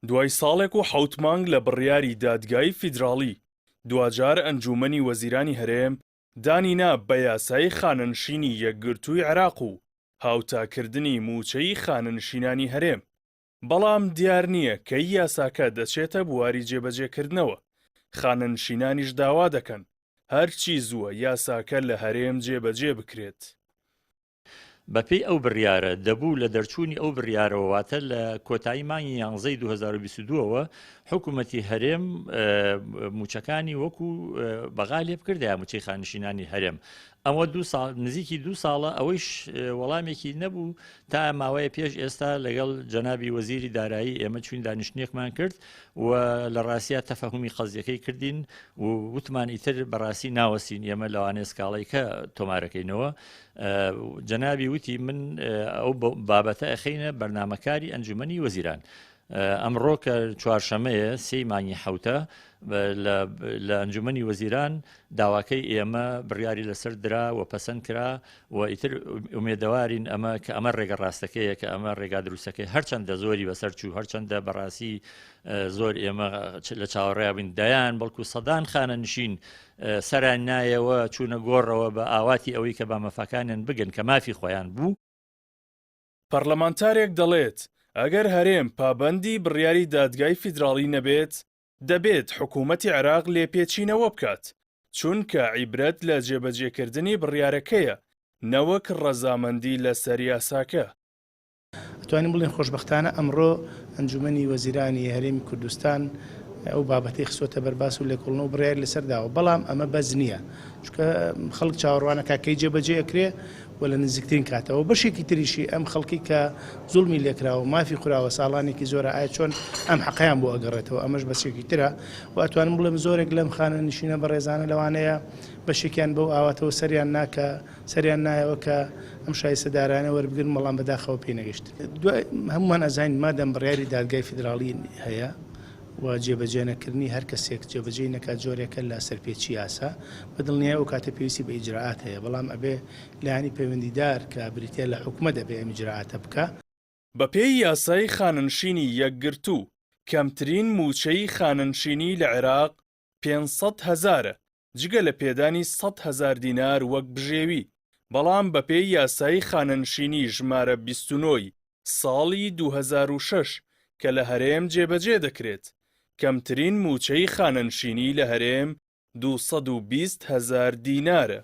دوای ساڵێک و حەوت مانگ لە بڕیاری دادگای فیدراڵی، دواجار ئەنجوومەنی وەزیرانی هەرێم دانی نا بە یاسای خانەنشینی یەکگرتووی عێراق و هاوتاکردنی مووچەی خانەنشینانی هەرێم، بەڵام دیار نییە کەی یاساکە دەچێتە بواری جێبەجێکردنەوە، خانەنشینانیش داوا دەکەن هەرچی زووە یاساکە لە هەرێم جێبەجێ بکرێت. بەپێی ئەو بڕیارە، دەبوو لە دەرچوونی ئەو بڕیارەوە واتە لە کۆتایی مانگی یانزەی 2022 ەوە حکوومەتی هەرێم مووچەکانی وەکو بەغا لێ بکردایە مووچەی خانشینانی هەرێم. ئەوە دوو ساڵ نزیکی دوو ساڵە ئەوەیش وەڵامێکی نەبوو تا ماوەیە پێش ئێستا لەگەڵ جەنابی وەزیری دارایی ئێمە چوین دانیشتنێکمان کرد و لە ڕاستیا تەفەهومی قەزیەکەی کردین و وتمان ئیتر بەڕاستی ناوەستین ئێمە لەوانەیە سکاڵای کە تۆمارەکەینەوە جەنابی وتی من ئەو بابەتە ئەخەینە بەرنامەکاری ئەنجومەنی وەزیران ئەمڕۆ کە چوارشەمەیە سێی مانگی حوتە لە ئەنجومەنی وەزیران داواکەی ئێمە بڕیاری لەسەر درا و پەسەند کرا و ئیتر ئومێدەوارین ئەمە کە ئەمە ڕێگە ڕاستەکەیە کە ئەمە ڕێگا دروستەکەی هەرچەندە زۆری بەسەر چوو هەرچەندە بەڕاستی زۆر ئێمە لە چاوەڕێ بین دەیان بەڵکو سەدان خانە نشین سەران نایەوە چوونە گۆڕەوە بە ئاواتی ئەوەی کە بە مەفاکانیان بگەن کە مافی خۆیان بوو. پەرلەمانتارێک دەڵێت، ئەگەر هەرێم پابەندی بڕیاری دادگای فیدراڵی نەبێت، دەبێت حکومەتی عێراق لێپێچینەوە بکات، چونکە عیبرەت لە جێبەجێکردنی بڕیارەکەیە نەوەک ڕەزامەندی لەسەر یاساکە. ئەتوانین بڵێین خۆشبەختانە ئەمڕۆ ئەنجومەنی وەزیرانی هەرێمی کوردستان ئەو بابەتەی خستووەتە بەر باس و لێکۆڵنەوە و بڕیاری لەسەر داوە، بەڵام ئەمە بەس نییە، چونکە خەڵک چاوەڕوانە کا کەی جێبەجێ ئەکرێ و لە نزیکترین کاتەوە. بەشێکی تریشی ئەم خەڵکی کە زوڵمی لێکراوە و مافی خوراوە ساڵانێکی زۆرە ئایا چۆن ئەم حەقەیان بۆ ئەگەڕێتەوە ئەمەش بەشێکی ترە و ئەتوانم بڵێم زۆرێک لەم خانەنشینە بەڕێزانە لەوانەیە بەشێکیان بەو ئاواتەوە سەریان نا کە سەریان نایەوە کە ئەم شایستە دارایانە وەربگرن، بەڵام بەداخەوە پێی نەگەیشتن. دوای هەموومان ئەزانین مادام بڕیاری دادگای فیدراڵی هەیە و جێبەجێ نەکردنی هەر کەسێک جێبەجێی نەکات جۆرێکە لە سەرپێچی یاسا، بە دڵنیایی ئەو کاتە پێویستی بە ئیجرائات هەیە، بەڵام ئەبێ لایەنی پەیوەندیدار کە بریتیە لە حکومەت ئەبێ ئەم ئیجرائاتە بکا. بەپێی یاسای خانەنشینی یەکگرتوو، کەمترین مووچەی خانەنشینی لە عێراق 500 هەزارە، جگە لە پێدانی 100 هەزار دینار وەک بژێوی، بەڵام بەپێی یاسای خانەنشینی ژمارە 29 ی ساڵی 2006 کە لە هەرێم جێبەجێ دەکرێت، کەمترین مووچەی خانەنشینی لە هەرێم 220 هەزار دینارە.